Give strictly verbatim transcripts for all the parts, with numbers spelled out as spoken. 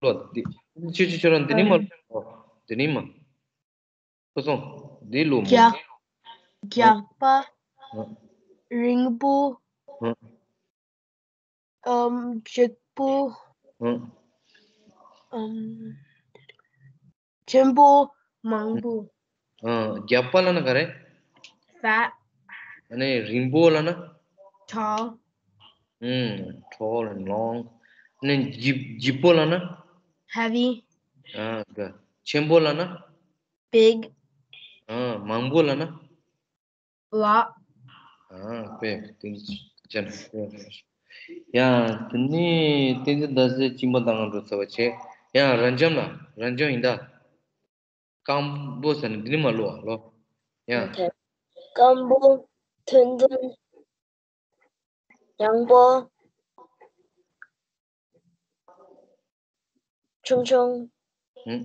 ལོ། འདི་ཆུ་ཆུ་ཆུ་རང་འདི་ནི་མ་ལོ། འདི་ནི་མ། ཁོ་སོང་། འདི་ལོ་མོ། རྒྱགས་རྒྱགས་པ། ཨ། རིང་པོ། ཨ། ཨམ། ལྗིད་པོ། ཨ། ཨམ། ཆེན་པོ། མང་པོ། ཨ། རྒྱགས་པ་ལབ་ན་ག་རེ། Fat. ཨ་ནི་རིང་པོ་ལབ་ན། Tall. ཨུམ། Tall and long. ཨ་ནི་ལྗིད་ལྗིད་པོ་ལབ་ན། Heavy. ཨ། ག་ཆེན་པོ་ལབ་ན། Big. ཨ། མང་པོ་ལབ་ན། Lot. ཨ། དཔེ་དེ་ཅན། ཡ། དེ་ནི་བསྟན་འཛིན་ཟླ་ཟེར་གཅིན་པ་དང་འགྲོ་ཚར་བ་བྱས། ཡ། རབ་འབྱམས་ལ། རབ་འབྱམས་ཡིན་ད། སྐམ་པོ་ཟེར་ནས་འདི་ནི་མ་ལོ་ཨ་ལོ། ཡ། Okay. སྐམ་པོ། ཐུང་ཐུང་། ཡང་པོ། ཆུང་ཆུང་། ཨུམ།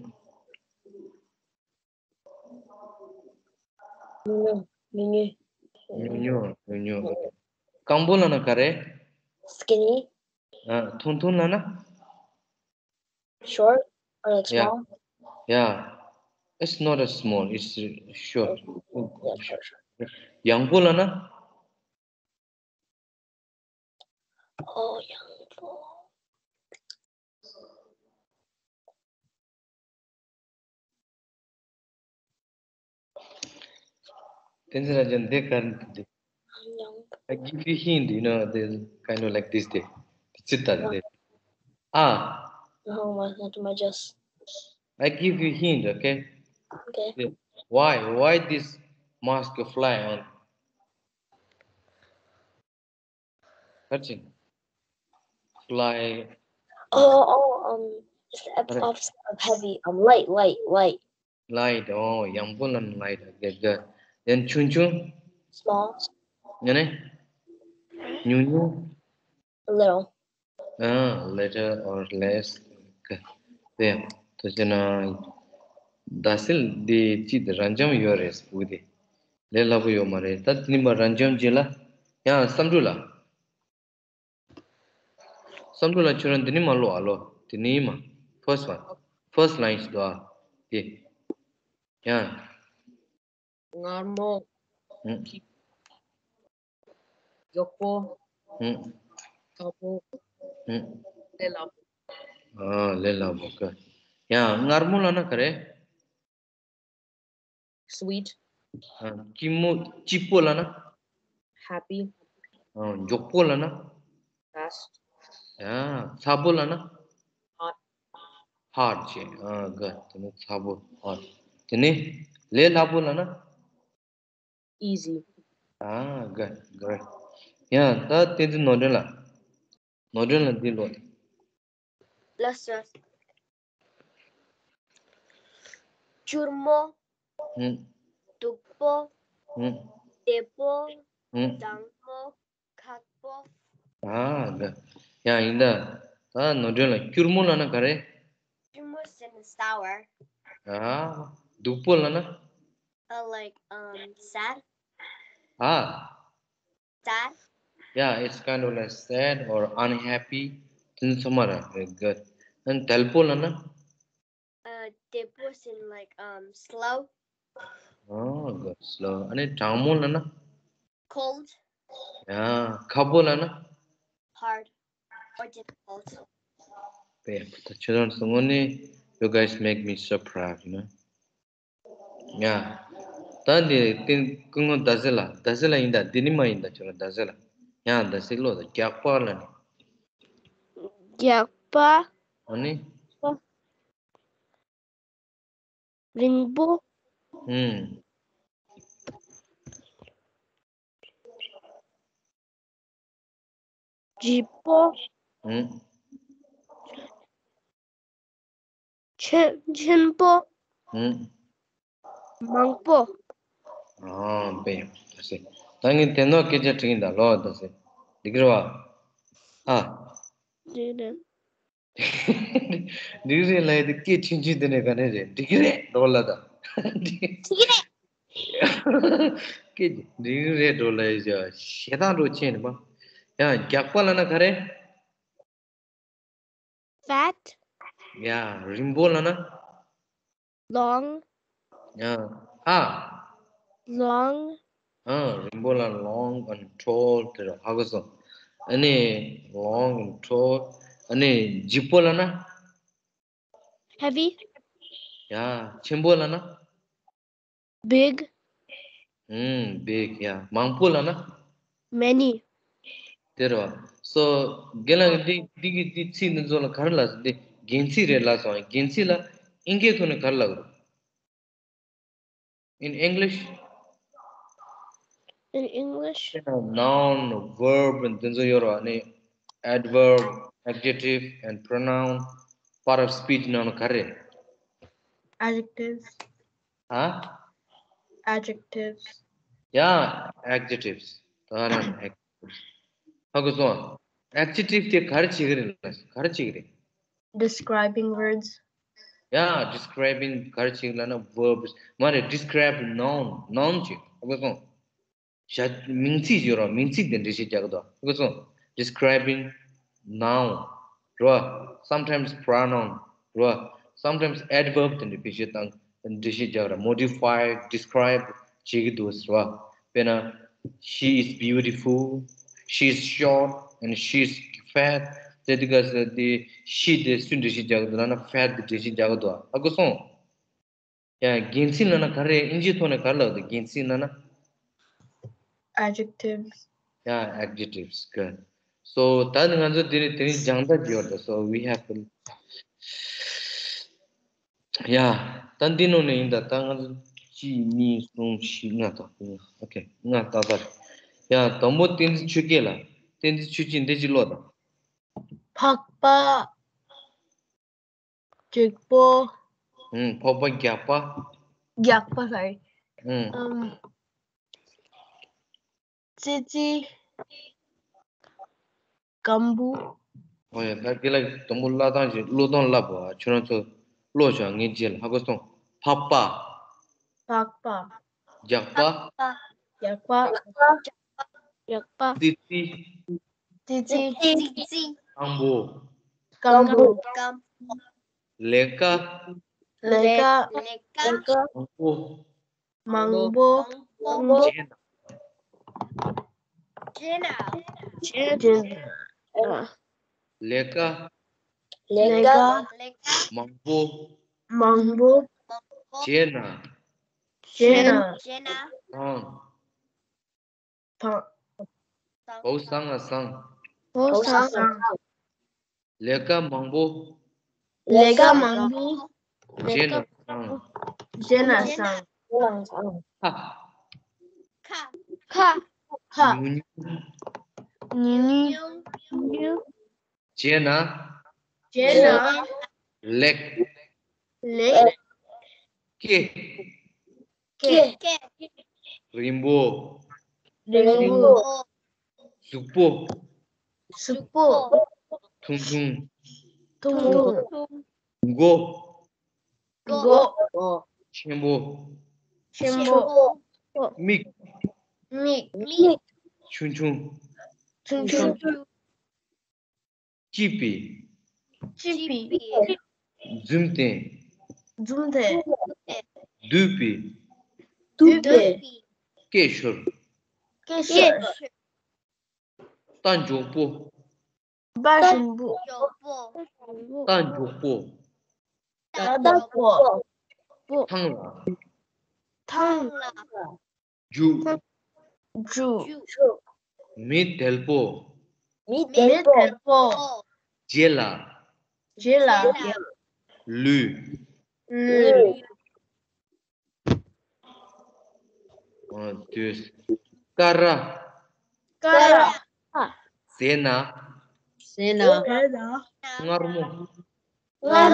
ཉུང་ཉུང་། ཉུང་ཉུང་། ཉུང་ཉུང་། ཉུང་ཉུང་། སྐམ་པོ་ལབ་ན་ག་རེ། Skinny. ཨ། ཐུང་ཐུང་ལབ་ན། Short or like Yeah. Small? Yeah. It's not a small, it's short. Yeah, sure, sure. ཡང་པོ་ལབ་ན། Oh, ཡང་པོ། བསྟན་འཛིན་རབ་འབྱམས་འདི་ག་རེ་འདི། I give you hint, you know, they kind of like this day. It's it that day. Ah. Oh my God, my just. I give you hint, okay? Okay. Why, why this mask fly on? Touching. Fly. Oh, oh, um, it's the opposite of heavy. Um, light, light, light. Light. Oh, ཡང་པོ་ལབ་ན་light. Okay, good. Then ཆུང་ཆུང་། Small. ཡང་ན། ཉུང་ཉུང་། Little. ཨ། Little or less. Okay. དེ་ཡང་དུ་བྱས་ན། ཟླ་ཟེར་འདི་ཅི་དེ་རབ་འབྱམས་ཡོད་རེད་ཟེར་གི་དེ། ལས་སླ་པོ་ཡོད་མ་རེད། ད་དེ་ནི་མ་རབ་འབྱམས་རྗེས་ལ། ཡང་བསམ་གྲུབ་ལ། བསམ་གྲུབ་ལགས། ཁྱོད་རང་འདི་ནི་མ་ཀློག་ཨ་ལོ། དེ་ནི་མ། First one. First line ཞིག་འདུག་ཨ། དེ། ཡང་། མངར་མོ། ཨུམ། མགྱོགས་པོ། ཨུམ། ཁག་པོ། ཨུམ། ལས་སླ་པོ། ཨ། ལས་སླ་པོ་ག་ཡང་མངར་མོ་ལབ་ན་ག་རེ། Sweet. ཨ། སྐྱིད་མོ་སྐྱིད་པོ་ལབ་ན། Happy. ཨ། མགྱོགས་པོ་ལབ་ན། Fast. ཨ། ཚ་པོ་ལབ་ན། Hot. Hot བྱས། ཨ། ག་དེ་ནི་ཚ་པོ། Hot. དེ་ནི་ལས་སླ་པོ་ལབ་ན། Easy. ཨ། ག great. ཡང་ད་བསྟན་འཛིན་ནོར་སྒྲོན་ལགས། ནོར་སྒྲོན་ལགས་འདི་ཀློག་ལགས་སོ། སྐྱུར་མོ། ཧུམ། སྡུག་པོ། ཧུམ། བདེ་པོ། ཧུམ། དྭངས་མོ། ཁག་པོ། ཨ། ད་ཡང་ཡིན་ད། ད་ནོར་སྒྲོན་ལགས་སྐྱུར་མོ་ལབ་ན་ག་རེ། སྐྱུར་མོ་ཟེར་ན་sour། ཨ། སྡུག་པོ་ལབ་ན། Uh, like, um, sad. ཨ། Sad. Yeah, it's kind of like sad or unhappy. དེ་ཚང་མ་ར། Very good. And དལ་པོ་ལབ་ན། Uh, བདེ་པོ་ཟེར་ན་like, um, slow. Oh, good, slow. ཨ་ནི་གྲང་མོ་ལབ་ན། Cold. Yeah, ཁག་པོ་ལབ་ན། Hard or difficult. དཔེ་ད་ཁྱོད་རང་ཚོ་དངོས་གནས། You guys make me so proud, you know. ཡ། ད་འདི་ཏིན་ཀུན་ངོ་ཟླ་ཟེར་ལགས། ཟླ་ཟེར་ལགས་ཡིན་ད། འདི་ནི་མ་ཡིན་ད། ཁྱོད་རང་ཟླ་ཟེར་ལགས། ཡ། ཟླ་ཟེར་ཀློག་ད། རྒྱགས་པ་ལབ་ནི། རྒྱགས་པ། ཨ་ནི། རིང་པོ། ཧུམ། ལྗིད་པོ། ཧུམ། ཆེན་ཆེན་པོ། ཧུམ། མང་པོ། ཨ། དཔེ་ཡག་ཟླ་ཟེར། ད་ངས་དེ་ནོ་སྐད་ཆ་དྲིས་ཡིན་ད་ལོ། ཟླ་ཟེར། འགྲིག་གི་རེད་བ། ཨ། འགྲིག་རེད། འགྲིག་རེད་ལབ་ཡ་དེ་སྐད་ཆུང་ཆུང་དེ་ནས་ག་ནས་རེད། འགྲིག་གི་རེད་འགྲོ་ལ་ད། འགྲིག་གི་རེད། སྐད་འགྲིག་གི་རེད་འགྲོ་ལབ་ཡ་ཞེ་སྡང་འགྲོ་ཆེ་ནི་མ། ཡང་རྒྱགས་པ་ལབ་ན་ག་རེ། Fat. ཡ། རིང་པོ་ལབ་ན། long, ཡ། ཧ། long, ཨ། རིང་པོ་ལ་long and tall དེ་རེད། ཧ་གོ་སོང་། ཨ་ནི་long and tall. ཨ་ནི་ལྗིད་པོ་ལབ་ན། heavy, ཡ། ཆེན་པོ་ལབ་ན། big, ཨུམ། big. ཡ། མང་པོ་ལབ་ན། many, དེ་རེད་བ། so རྒན་ལགས་ཀྱིས་འདི་འདི་གི་འདི་ཚིག་འདི་ཚོ་ལ་ག་རེ་ལབ་སོང་། འདི་རྒྱན་ཚིག་རེད་ལབ་སོང་། རྒྱན་ཚིག་ལ་དབྱིན་སྐད་ཐོག་ནས་ག་རེ་ལབ་དགོས། In English, in English, noun, verb འདི་ཚོ་ཡོད་རེད་བ། ནི་adverb, adjective and pronoun, part of speech ནང་ལ་ག་རེ་རེད། Adjectives. ཧ། Adjectives. ཡ། adjectives. ད་རང་adjectives ཧ་གོ་སོང་། adjective དེ་ག་རེ་བྱེད་ཀྱི་རེད་ལབ། ག་རེ་བྱེད་ཀྱི་རེད། Describing words. ཡ། describing ག་རེ་བྱེད་ཀྱི་ལབ་ན་verbs མ་རེད། describe noun, noun བྱེད། ཧ་གོ་སོང་། བྱ། མིང་ཚིག་ཡོད་རེད། མིང་ཚིག་དེ་འགྲེལ་བཤད་རྒྱག་གི་འདུག་ཧ་གོ་སོང་། describing noun རེད་བ། sometimes pronoun རེད་བ། sometimes adverb དེ་འདྲ་བེད་སྤྱོད་བཏང་། འགྲེལ་བཤད་རྒྱག་ར། modify, describe བྱེད་ཀྱི་འདུག་ཟེར་བ། དཔེར་ན། she is beautiful, she is short and she is fat. དེ་དུས་སྐབས་སུ་དེ་she དེ་སུས་འགྲེལ་བཤད་རྒྱག་གི་འདུག་ལབ་ན་fat དེ་འགྲེལ་བཤད་རྒྱག་གི་འདུག་ཧ་གོ་སོང་། ཡང་རྒྱན་ཚིག་ལབ་ན་ག་རེ། དབྱིན་ཇིའི་ཐོག་ནས་ག་རེ་ལབ་འདུག་རྒྱན་ཚིག་ལབ་ན། Adjectives. ཡང་adjectives གི། so ད་ནི་ང་ཚོ་དེ་རིང་དེ་རིང་སྦྱང་བརྡར་བརྒྱབ་ཡོད་རེད། so we have to ཡ། ད་འདི་ནང་ནས་ཡིན་ད། ད་ང་ཚོ་གཅིག་གཉིས་གསུམ་བཞི་ལྔ་དང་ལྔ། ཨོ་ཁེ། ལྔ་ཏག་ཏག་རེད། ཡ། དང་པོ་བསྟན་འཛིན་ཆོས་སྐྱིད་ལ། བསྟན་འཛིན་ཆོས་སྐྱིད་འདི་གཅིག་ཀློག་དང་། འཕགས་པ། རྒྱུག་པོ། ཨུམ། འཕགས་པ། རྒྱགས་པ། རྒྱགས་པ། sorry. ཨུམ། ཨམ། ཙི་ཙི། སྐམ་པོ། ཨོ་ཡ། ད་དེ་ལ་དང་པོ་བཀླག་སྟངས་ཤིག་ཀློག་སྟངས་བསླབ་པ། ཁྱོད་རང་ཚོ་ཀློག་བྱ། ངས་རྗེས་ལ་ཧ་གོ་སོང་། འཕགས་པ། འཕགས་པ། རྒྱགས་པ། རྒྱགས་པ། རྒྱགས་པ། རྒྱགས་པ། ཙི་ཙི། ཙི་ཙི། ཙི་ཙི། སྐམ་པོ། སྐམ་པོ། ལས་ཀ། ལས་ཀ། ལས་ཀ། མང་པོ། མང་པོ། བྱས་ན། བྱས་ན། བྱས་ན། ལས་ཀ། ལས་ཀ། ལས་ཀ། མང་པོ། མང་པོ། བྱས་ན། བྱས་ན། བྱས་ན། བཟང་། བ། བའོ་བཟང་ང་བཟང་། བའོ་བཟང་། བཟང་། ལས་ཀ་མང་པོ། ལས་ཀ་མང་པོ། བྱས་ན་བཟང་། བྱས་ན་བཟང་། ཁ། ཁ། ཁ། ཁ། ཉུང་ཉུང་། ཉུང་ཉུང་། བྱས་ན། བྱས་ན། ལེགས། ལེགས། སྐེ། སྐེ། སྐེ། རིང་པོ། རིང་པོ། གཟུགས་པོ། གཟུགས་པོ། ཐུང་ཐུང་། ཐུང་ཐུང་། མགོ། མགོ། ཆེན་པོ། ཆེན་པོ། མིག། མིག། མིག། ཆུང་ཆུང་། ཆུང་ཆུང་། སྐྱིད་པའི། སྐྱིད་པའི། འཛུམ་ལྡན། འཛུམ་ལྡན། བསྡུས་པའི། བསྡུས་པའི། སྐད་ཤོར། སྐད་ཤོར། རྟ་མགྱོགས་པོ། རྟ་ཞིམ་པོ། རྟ་མགྱོགས་པོ། རྟ་མགྱོགས་པོ། ཐང་ལ། ཐང་ལ། རྒྱུག། རྒྱུག། མི་དལ་པོ། མི་དལ་པོ། རྗེས་ལ། རྗེས་ལ། ལུས། ལུས། ཨ། དུས། ཀ་ར། ཀ་ར། ཟས་སྣ། ཟས་སྣ། མངར་མོ། མངར་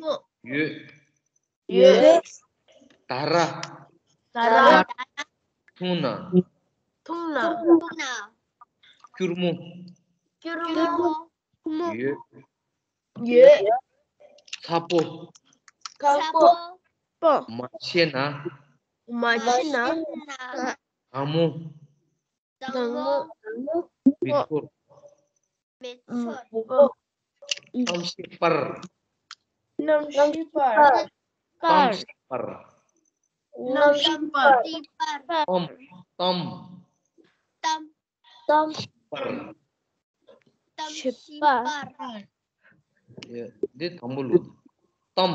མོ། ཡོད། ཡོད། ད་ར། ད་ར། འཐུང་ན། འཐུང་ན། སྐྱུར་མོ། སྐྱུར་མོ། ཡོད། ཡོད། ཚ་པོ། ཚ་པོ། མ་བྱས་ན། མ་བྱས་ན། དྭངས་མོ། དྭངས་མོ། མི་ཚོར། མི་ཚོར། གཏམ་བཤད་པར། གནམ་གཤིས་པར། གཏམ་བཤད་པར། གནམ་གཤིས་པར། གཏམ། གཏམ། གཏམ། གཏམ་བཤད་པར། གཏམ་བཤད་པར། ཡ། འདི་དང་པོ་ལོ། གཏམ།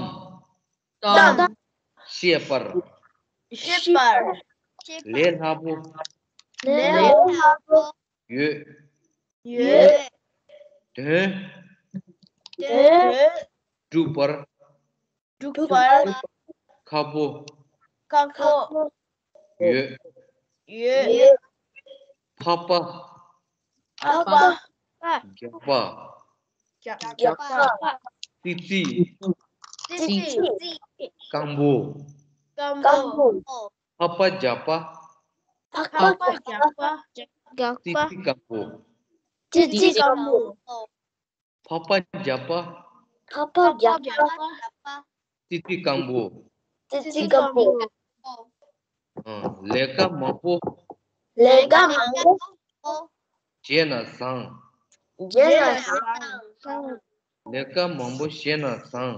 གཏམ་བཤད་པར། བཤད་པར། ལས་སླ་པོ། ལས་སླ་པོ། ཡོད། ཡོད། དོན། དོན། སྒྲུབ་པར། སྒྲུབ་པར། ཁག་པོ། ཁག་པོ། ཡོད། ཡོད། འཕགས་པ། འཕགས་པ། རྒྱགས་པ། རྒྱགས་པ། ཙི་ཙི། ཙི་ཙི། སྐམ་པོ། སྐམ་པོ། འཕགས་པ་རྒྱགས་པ། འཕགས་པ་རྒྱགས་པ། རྒྱགས་པ། ཙི་ཙི་སྐམ་པོ། ཙི་ཙི་སྐམ་པོ། འཕགས་པ་རྒྱགས་པ། འཕགས་པ་རྒྱགས་པ། ཙི་ཙི་སྐམ་པོ། ཙི་ཙི་སྐམ་པོ། ཨ། ལས་ཀ་མང་པོ། ལས་ཀ་མང་པོ། བྱས་ན་བཟང་། བྱས་ན་བཟང་། ལས་ཀ་མང་པོ་བྱས་ན་བཟང་།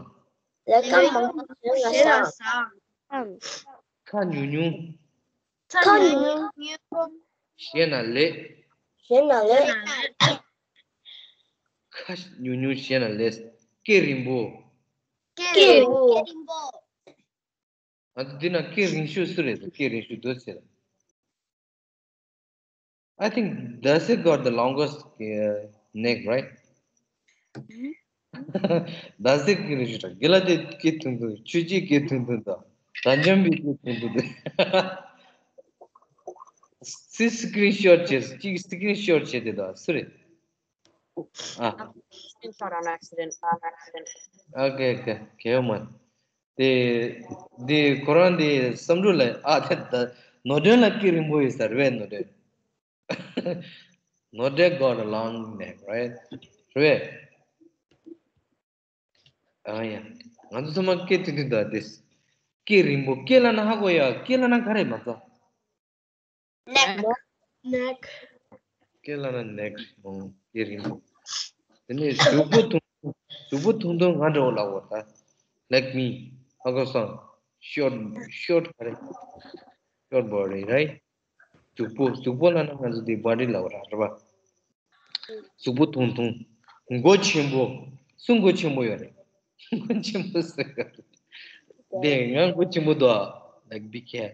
ལས་ཀ་མང་པོ་བྱས་ན་བཟང་། ཁ་ཉུང་ཉུང་། ཁ་ཉུང་ཉུང་། བཤད་ན་ལེགས། བཤད་ན་ལེགས། ཁ་ཉུང་ཉུང་བཤད་ན་ལེགས། སྐད་རིང་པོ། སྐད་རིང་པོ། ཨ། འདི་ན་སྐད་རིང་ཤོས་སུ་རེད། སྐད་རིང་ཤོས་དོ་ཚེ། I think Dasik got the longest, uh, neck, right? Dasik གི་རེད་ཞུ་དྲ། གི་ལ་དེ་སྐད་ཐུང་ཐུང་། ཆུ་ཅི་སྐད་ཐུང་ཐུང་དང་། ད་འཇམ་པའི་སྐད་ཐུང་ཐུང་དང་། སི་སི་ཀི་རིན་ཤོཊ་བྱས། གཅིག་སི་ཀི་རིན་ཤོཊ་བྱས་དེ་དང་སུ་རེད། ཨ། Screenshot on accident, on accident. Okay, okay. གལ་ཡོད་མ་རེད། དེ། དེ་ཁོ་རང་དེ་བསམ་གྲུབ་ལ། ཨ། དེ་ད་ནོར་སྒྲོན་ལ་སྐད་རིང་པོ་ཡོད་ས་རེད་པས། ནོར་སྒྲོན། Node got a long neck, right? རེད། ཨ་ཡ། ང་ཚོ་ཚང་མ་སྐད་ཐུང་ཐུང་དང་དེ། སྐད་རིང་པོ། སྐད་ལབ་ན་ཧ་གོ་ཡ། སྐད་ལབ་ན་ག་རེ་མ་ཚོ། Neck. Neck. སྐད་ལབ་ན་neck། ཨོ། སྐད་རིང་པོ། དེ་ནས་གཟུགས་པོ་ཐུང་། གཟུགས་པོ་ཐུང་ཐུང་ང་འདྲ་བོ་ལབ་དགོས་ད། Like me. ཧ་གོ་སོང་། Short, short ག་རེ། Short body, right? གཟུགས་པོ། གཟུགས་པོ་ལབ་ན་ང་ཚོ་དེ་body ལབ་ར་རེད་པ། གཟུགས་པོ་ཐུང་ཐུང་། མགོ་ཆེན་པོ། སུ་མགོ་ཆེན་པོ་ཡོད་རེད། མགོ་ཆེན་པོ་སུ་ཡོད་རེད། དེ་ང་མགོ་ཆེན་པོ་འདུག་ཨ། Like big head.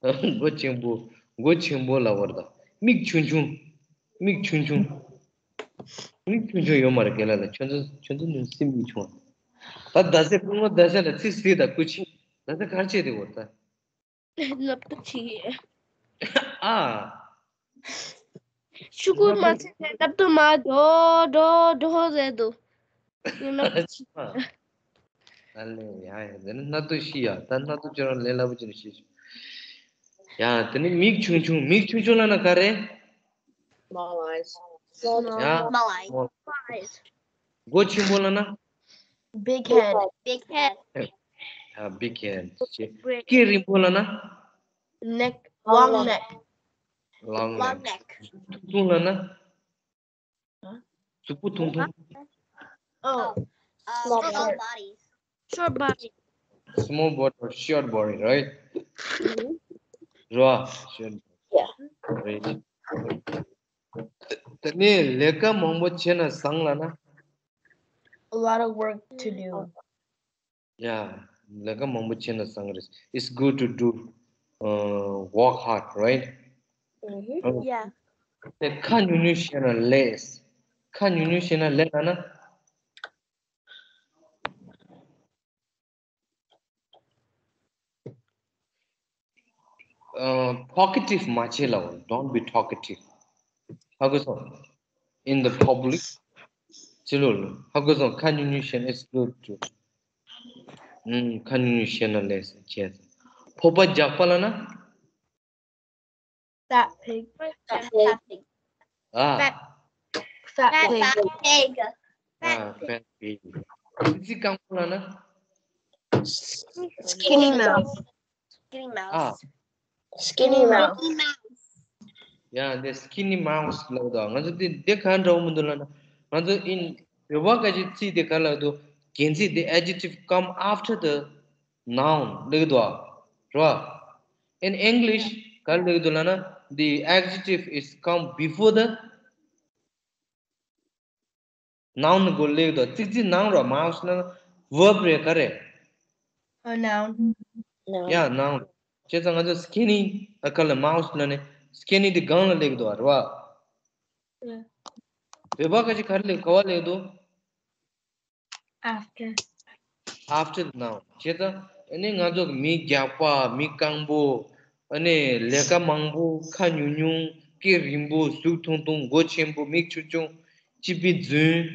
མགོ་ཆེན་པོ། མགོ་ཆེན་པོ་ལབ་པ་རེད་ད། མིག་ཆུང་ཆུང་། མིག་ཆུང་ཆུང་། མིག་ཆུང་ཆུང་ཡོད་མ་རེད། ག་ལ་ལ། ཁྱོད་ཚོ། ཁྱོད་ཚོ་ནི་སེམས་མིག་ཆུང་བ། ད་ད་ཟེ་སྐུ་ངོ། ད་ཟེ་ལ་ཚིག་ཟིག་ད་སྐུ་མཁྱེན། ད་ཟེ་གར་བྱེད་དེ་འོ་ད། ལབ་ཏུ་ཆི། ཨ། ཤུ་གུ་མ་ཚེ་ལབ་ཏུ་མ་འགྲོ་འགྲོ་འགྲོ་ཟེར་དུ། ཡིན་ལབ་ཏུ་ཆི། ཨ་ལེ། ཡ་ཡ། དེ་ནི་སྣ་ཏུ་ཤི་ཡ། ད་སྣ་ཏུ་ཁྱོད་རང་ལས་སླ་པོ་ཅིག་ནས་ཤི་ཤི། ཡ། དེ་ནི་མིག་ཆུང་ཆུང་། མིག་ཆུང་ཆུང་ལབ་ན་ག་རེ། Small eyes. ཡ། Small eyes. མགོ་ཆེན་པོ་ལབ་ན། Big head. Big head. ཡ། big head། སྐད་རིང་པོ་ལབ་ན། Neck. Long neck. Long neck. ཐུང་ཐུང་ལབ་ན། གཟུགས་པོ་ཐུང་ཐུང་། Oh. Small body. Short body. Small body or short body, right? རེད་པ། Short body. Yeah. Right. དེ་ནས་ལས་ཀ་མང་པོ་བྱས་ན་བཟང་ལབ་ན། A lot of work to do. ཡ། ལས་ཀ་མང་པོ་བྱས་ན་བཟང་རེད། It's good to do, uh, work hard, right? Yeah. དེ་ཁ་ཉུང་ཉུང་བཤད་ན་ལེགས། ཁ་ཉུང་ཉུང་བཤད་ན་ལེགས་ལབ་ན། ཨ། talkative མ་བྱེད་ལབ། Don't be talkative. ཧ་གོ་སོང་། In the public. ཕྱི་ལོགས་ལ། ཧ་གོ་སོང་། ཁ་ཉུང་ཉུང་བཤད་ན་it's good to. ཨུམ། ཁ་ཉུང་ཉུང་བཤད་ན་ལེགས་བྱས། ཕོར་པ་རྒྱགས་པ་ལབ་ན། Fat pig. Fat pig. ཨ། Fat, fat pig. Fat pig. ཨ། fat pig. ཙི་ཙི་སྐམ་པོ་ལབ་ན། Skinny mouse. Skinny mouse. ཨ། Skinny mouse. ཡ། འདི་skinny mouse ལབ་དང་། ང་ཚོ་འདི་འདི་ག་འདྲ་བོ་མི་འདུག་ལབ་ན། ང་ཚོ་in བོད་པ་སྐད་ཀྱི་ཚིག་དེ་ག་ལབ་འདུག་རྒྱན་ཚིག་འདི་adjective come after the noun ལེགས་འདུག་ར། In English ག་རེ་ལེགས་འདུག་ལབ་ན the adjective is come before the noun གོ་ལེགས་འདུག་ཚིག་ཚིག་ནང་ར་མ་ཡོང་ན་verb རེད་ག་རེ། A noun. Yeah, noun. བྱས་ཙང་ང་ཚོ་skinny ཨ་ཁ་ལ་མའུ་སི་ལ་ནི་skinny དེ་གང་ལ་སླེབས་འདུག་རེད་བ། བོད་པ་ཁ་ཅིག་ག་རེ་ལབ་ག་བ་ལབ་འདུག After. After the noun. བྱས་ཙང་ཨ་ནི་ང་ཚོ་མི་རྒྱགས་པ་མི་རྐང་པོ་ཨ་ནི་ལས་ཀ་མང་པོ་ཁ་ཉུང་ཉུང་སྐེ་རིང་པོ་གཟུགས་ཐུང་ཐུང་མགོ་ཆེན་པོ་མིག་ཆུང་ཆུང་སྐྱིད་པའི་རྫུན།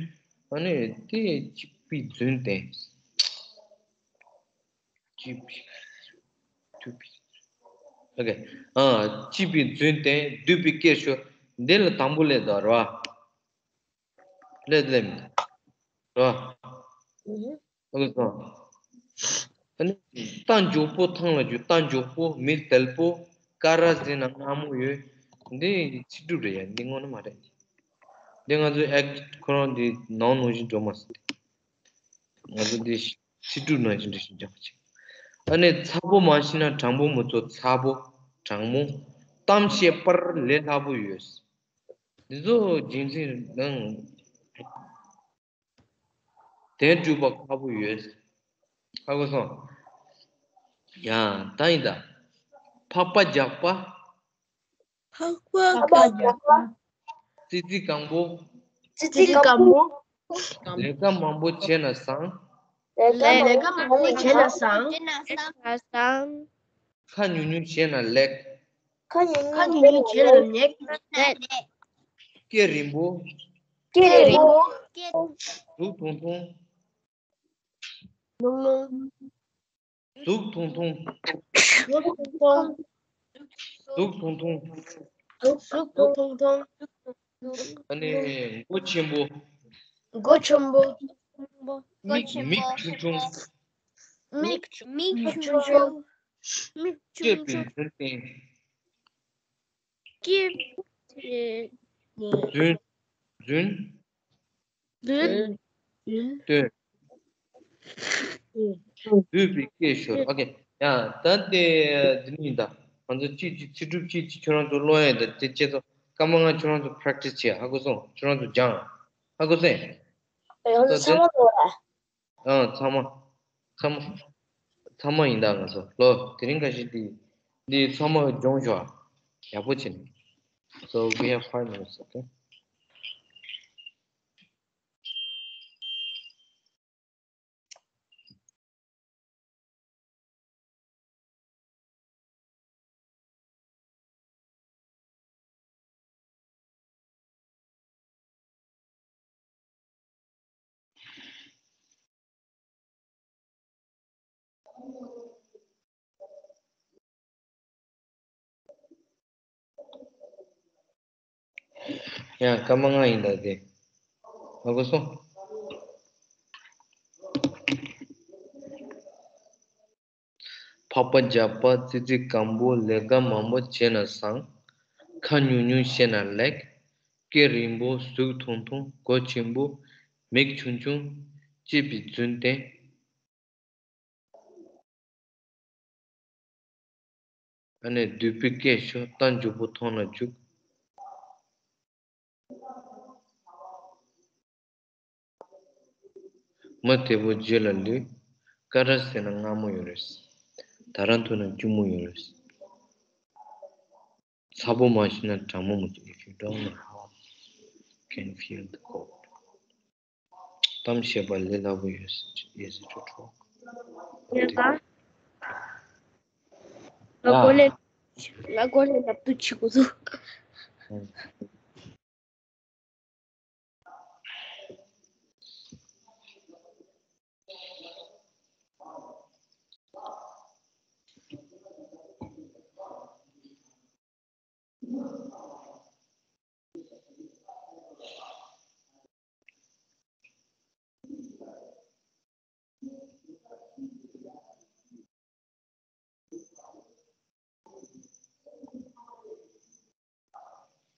ཨ་ནི་དེ་སྐྱིད་པའི་རྫུན་ཏེ། སྐྱིད་པའི་སྡུག་པའི། ཨོ་ཁེ། ཨ་སྐྱིད་པའི་རྫུན་ཏེ་སྡུག་པའི་སྐད་ཤོད། འདི་ལ་དང་པོ་ལབ་འདུག་རེད་བ། ལབ་ལབ་མི་འདུག་རེད་བ། ཨོ་ཁེ་སོང་། ཨ་ནི་རྟ་མགྱོགས་པོ་ཐང་ལ་རྒྱུག་རྟ་མགྱོགས་པོ་མི་དལ་པོ་ཀ་ར་ཟེར་ན་མངར་མོ་ཡོད། འདི་ཚིག་གྲུབ་རེད་ཡ། འདི་དངོས་གནས་མ་རེད། འདི་ང་ཚོའི་ཨེག་ཁོ་རང་འདི་ནང་ནང་བཞིན་འགྲོ་མ་སྲིད། ང་ཚོ་འདི་ཚིག་གྲུབ་ནང་བཞིན་འགྲོ་བཞིན་འཇོག་ཅིག་ཨ་ནི་ཚ་པོ་མ་ཤི་ན་གྲང་མོ་མི་ཚོ་ཚ་པོ་གྲང་མོ། གཏམ་བཤད་པར་ལས་སླ་པོ་ཡོད། འདི་ཚོ་རྒྱུན་འཛིན་ནང་དོན་སྒྲུབ་པ་ཁག་པོ་ཡོད། ཧ་གོ་སོང་། ཡ་ད་ཡིན་ད། ཕག་པ་རྒྱགས་པ། ཕག་པ་རྒྱགས་པ། ཙི་ཙི་སྐམ་པོ། ཙི་ཙི་སྐམ་པོ། ལས་ཀ་མང་པོ་བྱས་ན་བཟང་། ལས་ཀ་མང་པོ་བྱས་ན་བཟང་། ཁ་ཉུང་ཉུང་བྱས་ན་ལེགས། ཁ་ཉུང་ཉུང་བྱས་ན་ལེགས། སྐེ་རིང་པོ། སྐེ་རིང་པོ། གཟུགས་ཐུང་ཐུང་། གཟུགས་ཐུང་ཐུང་། གཟུགས་ཐུང་ཐུང་། གཟུགས་ཐུང་ཐུང་། ཨ་ནི་མགོ་ཆེན་པོ། མགོ་ཆེན་པོ། མིག་མིག་ཆུང་ཆུང་། མིག་མིག་ཆུང་ཆུང་། མིག་ཆུང་ཆུང་། སྐྱེས་པའི་རྫུན་ཏེ། སྐྱེས་པའི་རྫུན། རྫུན། རྫུན། རྫུན། སྡུག་པའི་སྐད་ཤོད། ཨོ་ཁེ། ཡ་ད་དེ་འདི་ནི་ཡིན་ད། ང་ཚོ་གཅིག་གཅིག་ཚིག་གྲུབ་གཅིག་གཅིག་ཁྱོད་རང་ཚོ་ཀློག་ཡ་ཡིན་ད། དེ་ཁྱེད་ཚོ་སྐར་མ་ལྔ་ཁྱོད་རང་ཚོ་པེ་རེག་ཊི་སི་བྱེད། ཧ་གོ་སོང་། ཁྱོད་རང་ཚོ་སྦྱང་། ཧ་གོ་སོང་། ཡང་ཚང་མ་ལོ་ར། ཨང་ཚང་མ། ཚང་མ། ཚང་མ་ཡིན་ད། ང་ཚོ་ལོ་དེ་རིང་ཁ་ཤས་འདི་འདི་ཚང་མ་སྦྱོང་ཤོག་ཡག་པོ་བྱེད་ནས། So we have five minutes, okay? ཡང་སྐར་མ་ལྔ་ཡིན་ད་དེ། ཧ་གོ་སོང་། ཕག་པ་རྒྱགས་པ། ཙི་ཙི་སྐམ་པོ། ལས་ཀ་མང་པོ་བྱས་ན་བཟང་། ཁ་ཉུང་ཉུང་བཤད་ན་ལེགས། སྐེ་རིང་པོ། གཟུགས་ཐུང་ཐུང་། མགོ་ཆེན་པོ། མིག་ཆུང་ཆུང་། སྐྱེས་པའི་རྫུན་ཏེ། ཨ་ནི་སྡུག་པའི་སྐད་ཤོད། རྟ་མགྱོགས་པོ་ཐང་ལ་རྒྱུག་མི་དལ་པོ་རྗེས་ལ་ལུས། ཀ་ར་ཟེར་ན་མངར་མོ་ཡོད་རེད། ད་ར་འཐུང་ན་སྐྱུར་མོ་ཡོད་རེད། ཚ་པོ་མ་ཤི་ན་གྲང་མོ་མི་ཚོ། If you don't know, how can feel the cold? གཏམ་བཤད་པ་ལས་སླ་པོ་ཡོད་ཟེར་ཡོད་ཟེར་ཆོག་ཆོག་ཡོད་ད། ང་ཡ། གོ་ལེ། ང་གོ་ལེ་ལབ་དུས་ཆི་གོ་ཚུ། ཨང་།